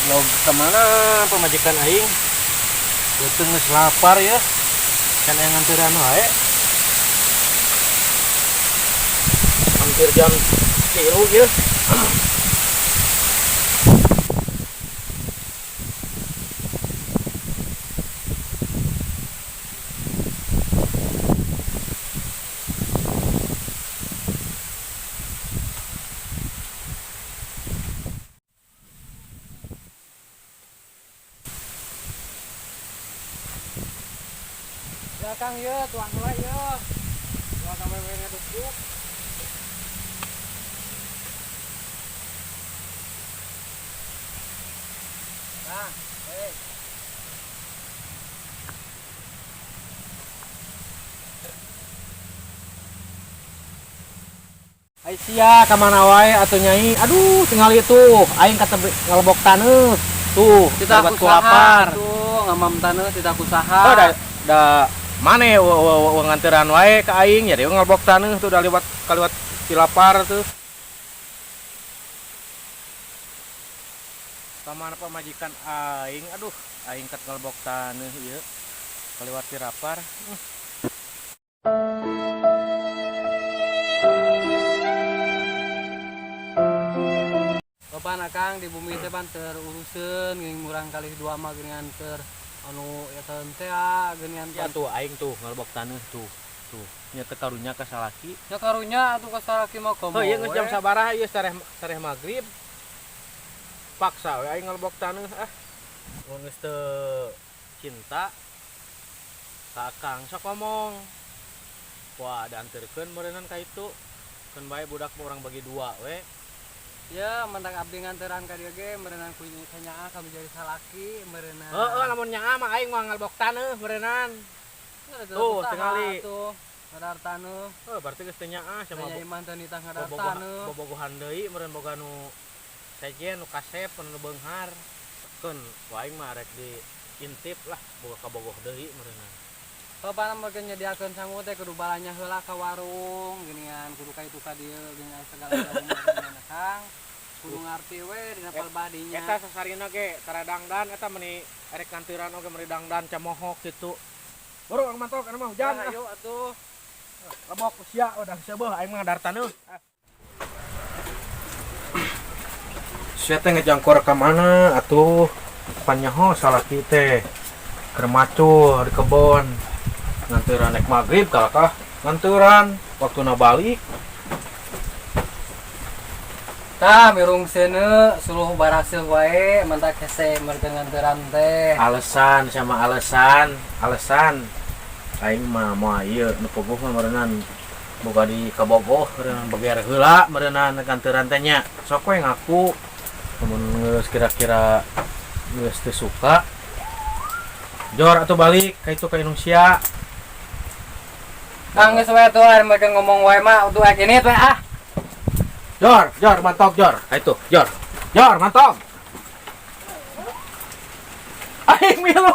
Goblok, kemana pamajikan aing? Beuteung geus lapar ya. Can aya nganteran wae. Hampir jam 3 ya. Ya Kang ya, tuang heula ya. Tuang ka wewe duduk. Nah, eh. Ai sia ka mana wae atuh, Nyai? Aduh, tinggal itu aing kata ngalebok taneuh. Tuh, Tidak kaliwat ku usaha lapar. Tuh, ngamam taneuh tidak usaha. Oh, da mane nganteran wae ka aing ya, ngalebok taneuh tuh da liwat kaliwat tilapar tuh. Kamana pamajikan aing? Aduh, aing kat ngalebok taneuh ieu. Kaliwat tilapar. Bapak Kang di bumi teh pan teu uruseun geuning murang kali dua mah geuningan keur anu eta teh geuningan. Ya tuh aing tuh ngalebok taneuh tuh. Tuh, nya teu karunya ka salaki. Ya karunya atuh ka salaki mah komo. Oh iya, geus jam sabaraha ieu, sareh sareh magrib. Paksa we aing ngalebok taneuh ah. Mun geus teu cinta ka Akang, sok ngomong. Wah, da anterkeun meureunnan ka itu. Keun bae budak mah urang bagi dua we. Ya, mentak abdi nganteran ka dieu ge meureunnan ku kanyaah kami jadi salaki meureunnan. Heeh, lamun nyaah mah aing mah ngalebok taneuh meureunnan. Tuh, tingali. Tuh, ngadar taneuh. Oh, berarti geus teu nyaah sama Tanya iman teu nitah ngadar bobogohan taneuh. Bobogohan deui meureun, boga nu sejen, nu kasep, nu beunghar. Keun ku aing mah rek diintip lah, boga kabogoh deui meureunnan. Bapak mah keur nyediakeun sangu teh kudu balanya heula ka warung geuningan, kudu ka itu ka dieu geuningan segala jauh mah geuningan Kang. Kudu ngarti we dina palbah dinya. Eta sasarina ge tara dangdan eta, meni erek ngantiran oge meni dangdan camohok kitu. Baru urang mantok kana mah hujan. Ya, ayo atuh. Lebok sia udah seubeuh, aing mah ngadar taneuh. Sia teh ngejangkor ka mana atuh? Pan nyaho salaki teh keur macul di kebon. Nganteran nek magrib kalakah nganteran waktuna balik. Tah mirung seuneu suluh baraseung wae mentak hese mereka nganteran teh. Alasan sama alasan, alasan. Aing mah moal ieu nu puguh mah meureunnan boga di kabogoh meureunnan, beger heula meureunnan nganteran teh nya. Sok we ngaku. Mun geus kira-kira geus teu suka, jor atuh balik ka itu ka Indonesia. Kang, geus we atuh, ari mereka ngomong wae mah udah ek ini teh ah. Jor, jor mantok jor. Ka itu, jor. Jor mantok. Aing milu.